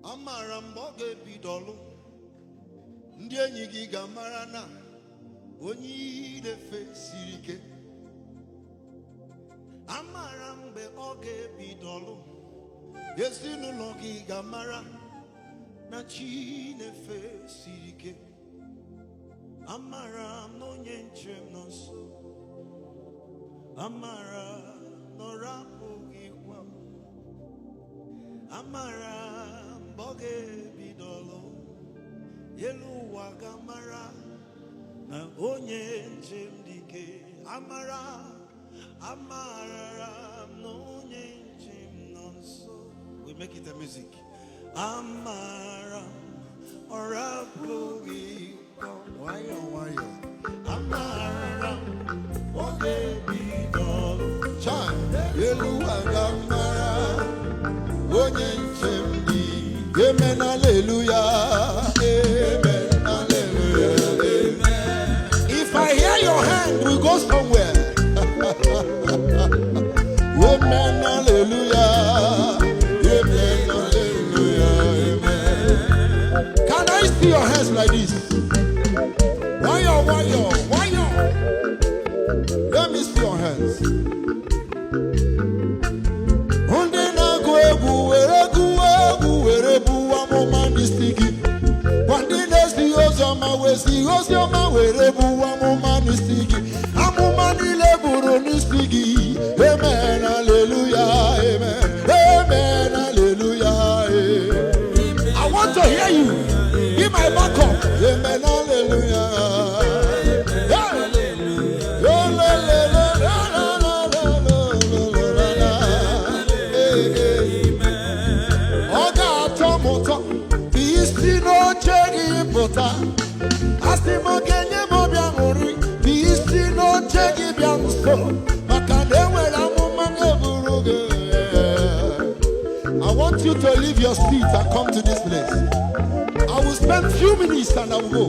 Amara mgbe ọ ga-ebido ọlụ, ndị enyi gị ga-amara na onye ị na-efe siri ike. Amara mgbe ọ ga-ebido ọlụ, ezinụlọ gị ga-amara na chi na-efe siri ike. Amara m na onye nche m nọ nso. Amara na ọ rapụghịkwa m. Amara mgbe ọ ga-ebido ọlụ, elu ụwa ga-amara na onye nche m dị ike. Amara, amara m na onye nche m nọ nso. We make it a music. Amara m, ọ rapụghịkwa m. Nwayọọ nwayọọ. Amara m, ọ ga-ebido ọlụ. Chai, elu ụwa ga-amara onye nche m dị. Amen, hallelujah. Amen, hallelujah. Amen. If I hear your hand, we go somewhere. Amen, hallelujah. Amen, hallelujah. Amen. Can I see your hands like this? Nwayọ, nwayọ, nwayọ. Let me see your hands. Ndị na-agụ egwu were gụwa egwu were buwa amụma n'isi gị. Gwa ndị na-ezi ozi ọma wezi ozi ọma were buwa amụma n'isi gị. Amụma niile buru n'isi gị. Amen, hallelujah, amen. Amen, hallelujah, amen. I want to hear you. Be my backup. Amen, hallelujah. Hey! Oh, la, la, la, la, la, la, la, la, la, la. Hey, hey. Ọ ga-atọ m ụtọ ma isi n'oche gị pụta. Asị m ga-enye m obi aṅụrị ma isi n'oche gị bịa nso, maka na enwere amụma m eburu gị. I want you to leave your seat and come to this place. I will spend few minutes and I will go.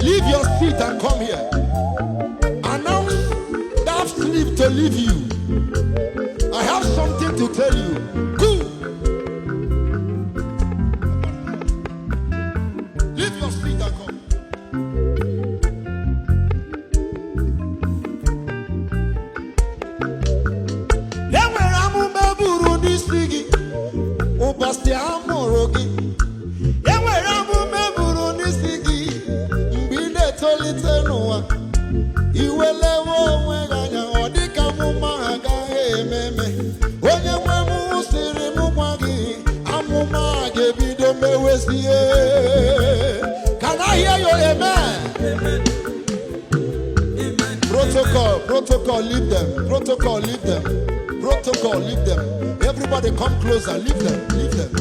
Leave your seat and come here. Announce that sleep to leave you. I have something to tell you. Go. Leave your seat and come. Enwere amụma eburu n'isi gị ụbọchị a mụrụ gị. Enwere amụma eburu n'isi gị mgbe ị na-etolite n'ụwa. Iwelewe onwe gị anya, ọ dịka amụma ha agaghị eme eme. Onye nwe m sịrị m gwa gị, amụma a ga-ebido mewezie. Can I hear your amen? Protocol, protocol, leave them. Protocol, leave them. Protocol, leave them. Everybody come closer. Leave them, leave them.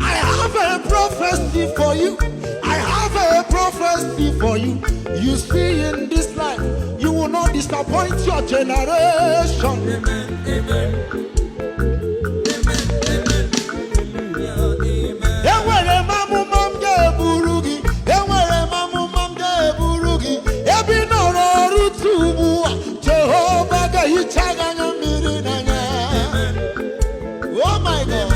I have a prophecy for you. I have a prophecy for you. You see, in this life, you will not disappoint your generation. Enwere m amụma m ga-eburu gị. Enwere m amụma m ga-eburu gị. Ebe ị nọrọ ọrụ ugbu a, Jehova ga-ehicha gị anya mmiri n'anya. Oh my God.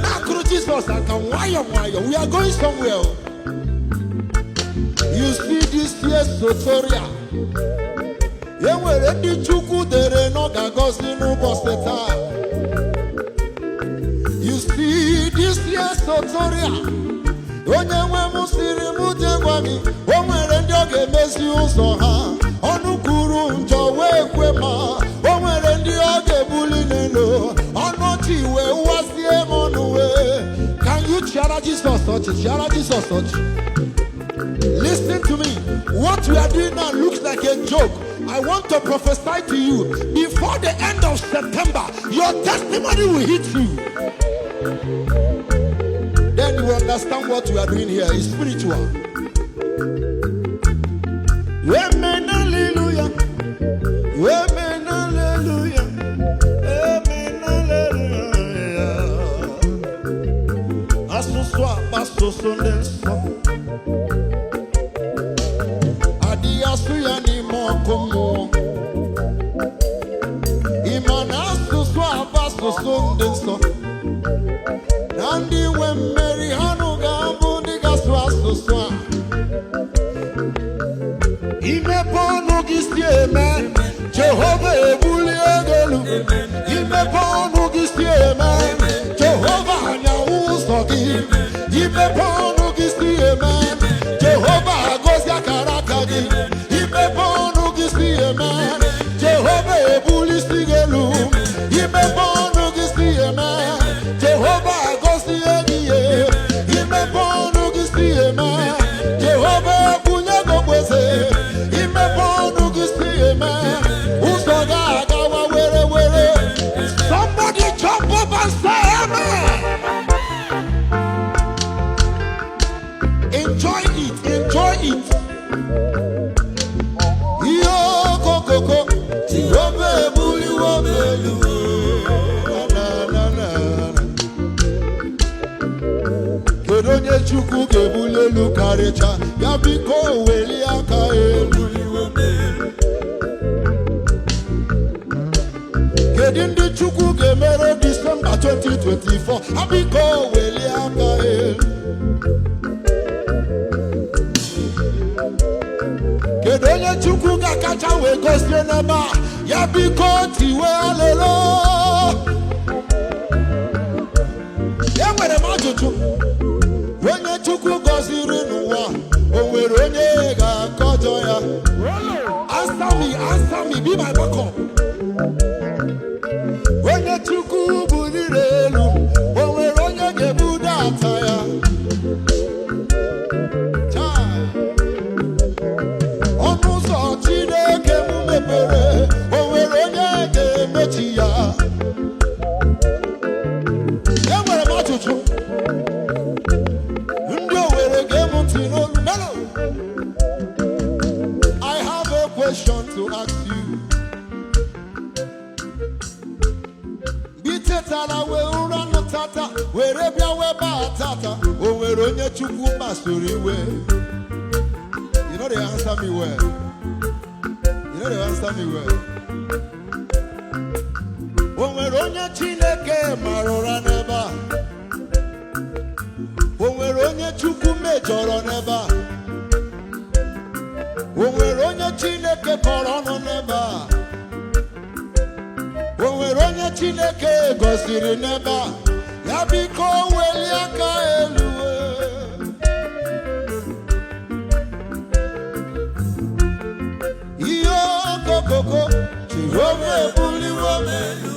Na-akụrụ Jizọs aka nwayọọ nwayọọ. We are going somewhere. You see this year's Sotoria. E nwere ndị Chukwu dere na ọ ga-agọzi n'ụbọchị taa. You see this year's Sotoria. Onye nwe m siri m jee gwa gị, o nwere ndị ọ ga-emezi ụzọ ha. Ọnụ kwuru njọ wee kwe ma, o nwere ndị ọ ga-ebuli n'elu. Ọnụ ọchị wee wazie m ọnụ wee. Can you chiara Jesus ọchị? Chiara Jesus ọchị. Listen to me. What we are doing now looks like a joke. I want to prophesy to you. Before the end of September, your testimony will hit you. Then you will understand what we are doing here is spiritual. Amen, hallelujah. Amen, hallelujah. Amen, hallelujah. Asụsụ akpa asụsụ ndị nsọ. Adịghị asụ ya n'ime ọkụ mmụọ. Asụsụ ndị nsọ na ndị nwe mmeri ha nụ ga-abụ ndị ga-asụ asụsụ a. Imepe ọnụ gị si eme, Jehova ebulie gị elu. Imepe ọnụ gị si eme, Jehova anyanwụ ụzọ gị. Imepe ọnụ gị si eme, Jehova agọzi akara aka gị. Imepe ọnụ gị si eme, Jehova ebulisi gị elu. Imepe ọnụ gị si eme, Jehova agọzie gị ihe. Imepe ọnụ gị si eme, Jehova ebunye gị okpueze. Imepe ọnụ gị si eme, ụzọ ga-agawa were were. Somebody jump up and say amen. Enjoy it, enjoy it. Ihe okokoko, Jehova ebuliwo m elu. Na, na, na, na. Kedu onye Chukwu ga-ebuli elu karịcha ya? Biko welie aka elu. Kedu ndị Chukwu ga-emere Disemba 2024? Ha biko welie aka elu. Kedu onye Chukwu ga-akacha wee gozie n'ebe a? Ya biko tiwe alelo. Enwere m ajụjụ. Onye Chukwu gọziri n'ụwa, o nwere onye ga-akọjọ ya? Answer me, answer me, be my backup. Onye Chukwu buliri elu, o nwere onye ga-ebudata ya? Chai. Ọnụ ụzọ Chineke m mepere, o nwere onye ga-emechi ya? Enwere m ajụjụ. Ndị Owere, gee m ntị n'olu. Hello. I have a question to ask you. Mgbe ị tetara wee ụra nụ tata were bịa wee baa tata, o nwere onye Chukwu kpasuru iwe? You no dey answer me well. You no dey answer me well. O nwere onye Chineke mara ụra n'ebe a? O nwere onye Chukwu mejọrọ n'ebe a? O nwere onye Chineke kọrọ ọnụ n'ebe a? O nwere onye Chineke gọziri n'ebe a? Ya biko welie aka elu. Ihe okokoko, Jehova ebuliwo m elu.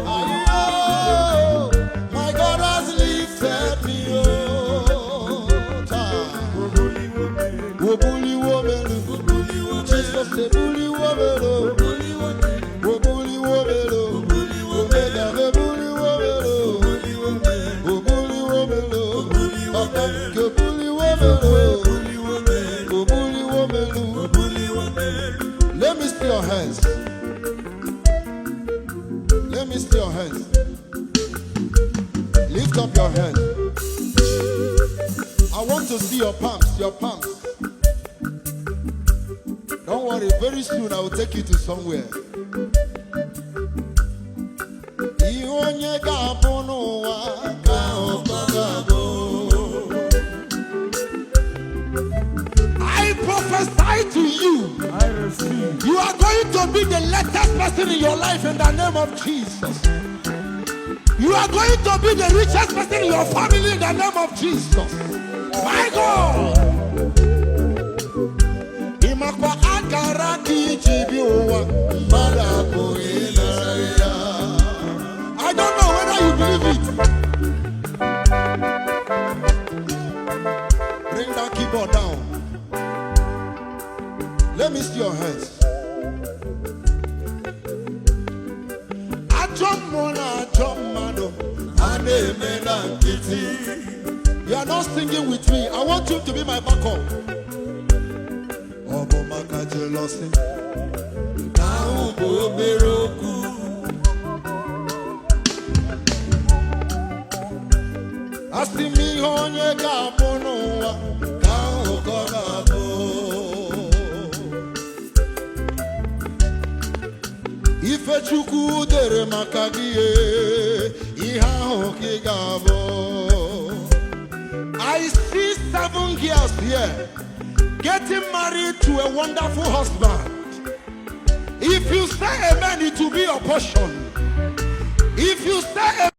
Ayo, my God has lifted me oh. Obuliwo m elu. Jesus ebuliwo m elu. Obuliwo m elu. Omega ebuliwo m elu. Obuliwo m elu. Ọka nke obuliwo m elu. Obuliwo m elu. Let me see your hands. Let me see your hands. Lift up your hands. I want to see your palms, your palms. Don't worry, very soon I will take you to somewhere. Ihe onye ga-abụ n'ụwa ka ọ ga-abụ. I prophesy to you, I receive. you are going to be the latest person in your life in the name of Jesus. You are going to be the richest person in your family in the name of Jesus. My God. Ịmakwa akara ka iji bi ụwa, mmadụ apụghị ịnara ya. I don't know whether you believe it. Bring that keyboard down. Let me see your hands. Ajọ mmụọ na ajọ mmadụ a na-eme na nkịtị. You are not singing with me. I want you to be my backup. Ọ bụ maka jealousy. Nke ahụ bụ obere okwu. Asị m ihe onye ga-abụ n'ụwa ka ahụ ka ọ ga-abụ. Ife onye ga-abụ n'ụwa ka ahụ ka ọ ga-abụ. Ife Chukwu dere maka gị, ihe ahụ ka ị ga-abụ. I see seven girls here getting married to a wonderful husband. If you say amen, it will be your portion. If you say